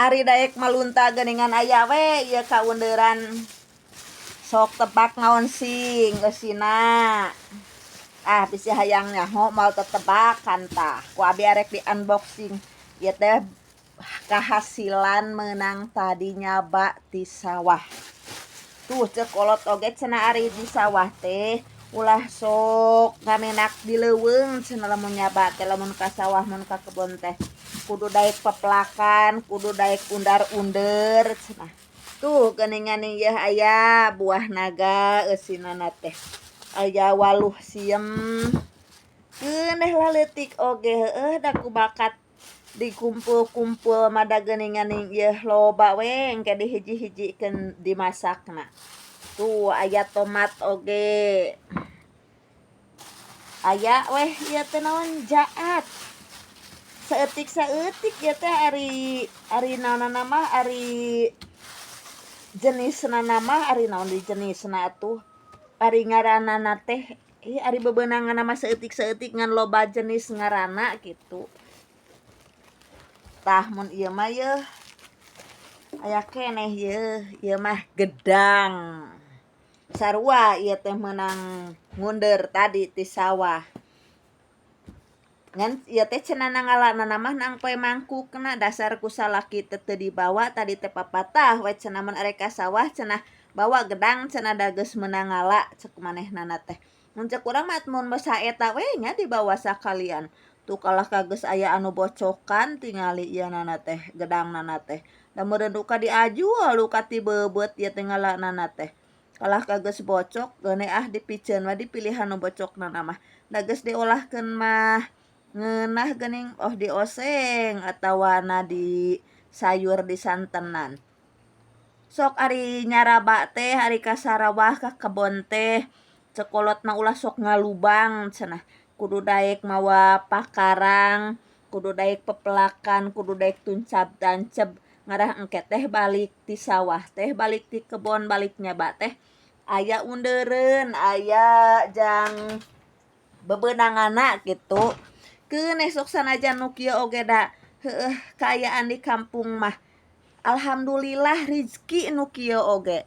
Ari daek malunta geuningan aya we ieu kaundeuran. Sok tebak naon sing eusina. Ah, bisi hayang nyaho moal tetebakan tah. Ku abi arek di unboxing. Ieu teh kahasilan meunang tadi nyaba ti sawah. Tuh ceuk kolot oge cenah ari di sawah teh ulah sok ngamenak di leuweung cenah lamun nyaba teh, lamun ka sawah, mun ka kebon teh kudu daek pepelakan, kudu daek undar-undur cenah. Tuh geuningan ieu aya buah naga eusinana teh. Aya waluh siem. Keuneh lah leutik oge heueuh da ku bakat dikumpul-kumpul mah da geuningan ieu loba we engke dihiji-hijikeun dimasakna. Tuh aya tomat oge. Aya weh ieu teh naon, jaat. Saeutik-saeutik ieu teh ari ari naonana mah, ari jenisna mah, ari naon deui jenisna atuh. Ari ngaranana teh ih ari bebeunanganna mah saeutik-saeutik ngan loba jenis ngaranna kitu. Tah, mun ieu mah yeuh aya keneh yeuh, ieu mah gedang. Sarua ieu teh meunang ngunder tadi ti sawah. Ngan ieu teh cenah ngalana mah nangpe mangkukna, dasar ku salaki teh teu dibawa tadi teh papatah we cenah mun arek ka sawah cenah bawa gedang cenah, da geus meunang ngala ceuk manehnana teh. Mun ceuk urang mah mun saeta we nya dibawa sakalian. Tuh kalah ka geus aya anu bocokan tingali ieunana teh, gedangnana teh. Da meureun duka diajual duka ti beubeut ieu teh ngalanana teh. Kalah ka geus bocok geuneh ah dipiceun we, dipilihan nu bocokna mah. Da geus diolahkeun mah ngeunah geuning, oh dioseng atawana di sayur disantenan. Sok ari nyaraba teh, ari ka sarawah, ka kebon teh, ceuk kolot mah ulah sok ngalubang cenah. Kudu daek mawa pakarang, kudu daek pepelakan, kudu daek tuncab tanceb ngarah engke teh balik ti sawah teh, balik ti kebon, balik nyaba teh aya undereun, aya jang bebeunanganna kitu. Keun sok sanajan nu kieu oge da heueuh kaayaan di kampung mah alhamdulillah rizki nu kieu oge.